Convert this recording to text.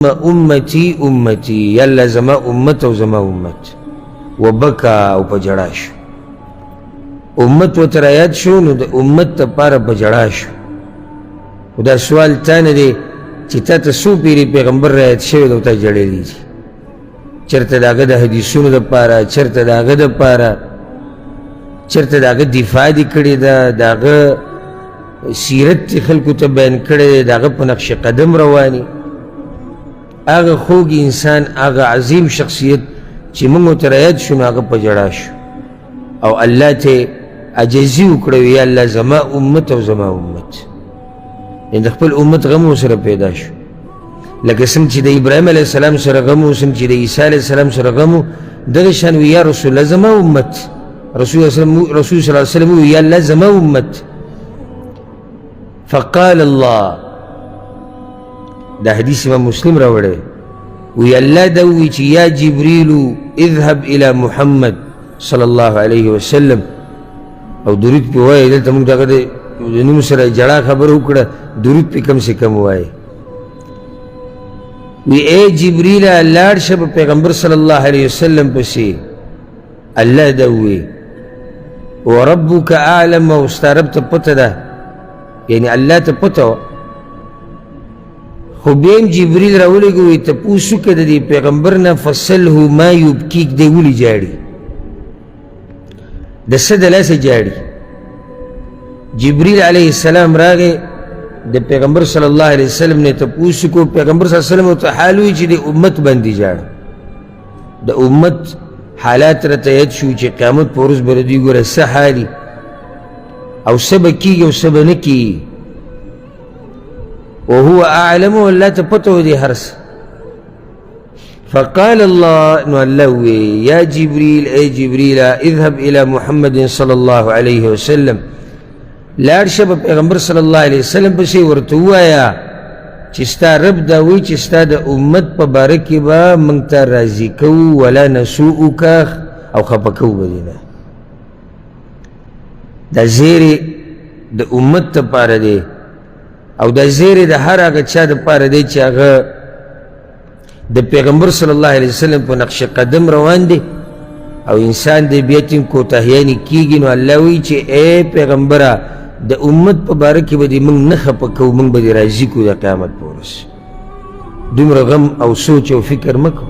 امتي امتي، یا الله زما امت او زما امت. وبکا، او په ژړا شو. امت ورته رایاد شو، نو د امت دپاره په ژړا شو. خو دا سوال تا نه دی چې تا ته څو پیرې پیغمبر رایاد شوی دی او تا ژړلي دي، چېرته د هغه د حدیثونو دپاره، چېرته د هغه دپاره، چېرته د هغه دفاع دې کړې ده، د هغه سیرت دې خلکو ته بیان کړی دی، د هغه په نقش قدم روان یې. هغه خوږ انسان، هغه عظیم شخصیت چې موږ ورته رایاد شو، نو هغه په ژړا شو او الله ته عاجزي وکړه، یا الله زما امت او زما امت. یعنې د خپل امت غم ورسره پیدا شو، لکه څنګه چې د ابراهیم علیه السلام سره غم و، څنګه چې د عیسی علیه السلام سره غم و، دغه شان وي یا رسول الله زما امت. رسول رسول صلی الله علیه وسلم وی یا الله زما امت. فقال الله، دا حدیث امام مسلم راوړی، وی الله دا وی چې یا جبریل اذهب الى محمد صلی الله علیه وسلم، او درود پې وایې. دلته موږ دغه د نوم سره جړا خبره وکړه، درود پې کم سه کم وایې. وی ای جبریل لاړ شه په پیغمبر صلی الله علیه وسلم پسې. الله دا وی وربک اعلم، او ستا رب ته پته ده، یعنی الله ته پته وه. خو بیا هم جبریل راولېږه، وایي تپوس وکړه د دې پیغمبر نه، فسله ما یبکیک، دی ولې ژاړي، د څه د لاسه ژاړي؟ جبریل علیه السلام راغی، د پیغمبر صلی الله علیه وسلم نه تپوس وکړو. پیغمبر صلی الله علیه وسلم ورته حال ووایي چې د امت باندې ژاړه. د امت حالات راته یاد شو چې قیامت په ورځ به د دوی ګوره څه حال او څه به کېږي او څه به نه کېږي. وهو اعلم، الله ته پته و دي هر څه. فقال الله، نو الله وی یا جبریل، ای جبریل اذهب الى محمد صلی الله علیه وسلم، لاړ شه په پیغمبر صلی الله علیه وسلم پسې، ورته ووایه چې ستا رب دا وایي چې ستا د امت په باره کې به موږ ته راضي کوو، ولا نسوءک، او خفه کوو به دې نه. دا زیری د امت دپاره دی، او دا زیری د هر هغه چا دپاره دی چې هغه د پیغمبر صلی الله علیه وسلم په نقش قدم روان دی، او انسان دی بیا تیم کوتاهیانې کېږي. نو الله وایي چې ای پیغمبره د امت په باره کې به دې موږ نه خفه کوو، موږ به دې راضي کړو د قیامت په ورځ. دومره غم او سوچ او فکر مه کوه.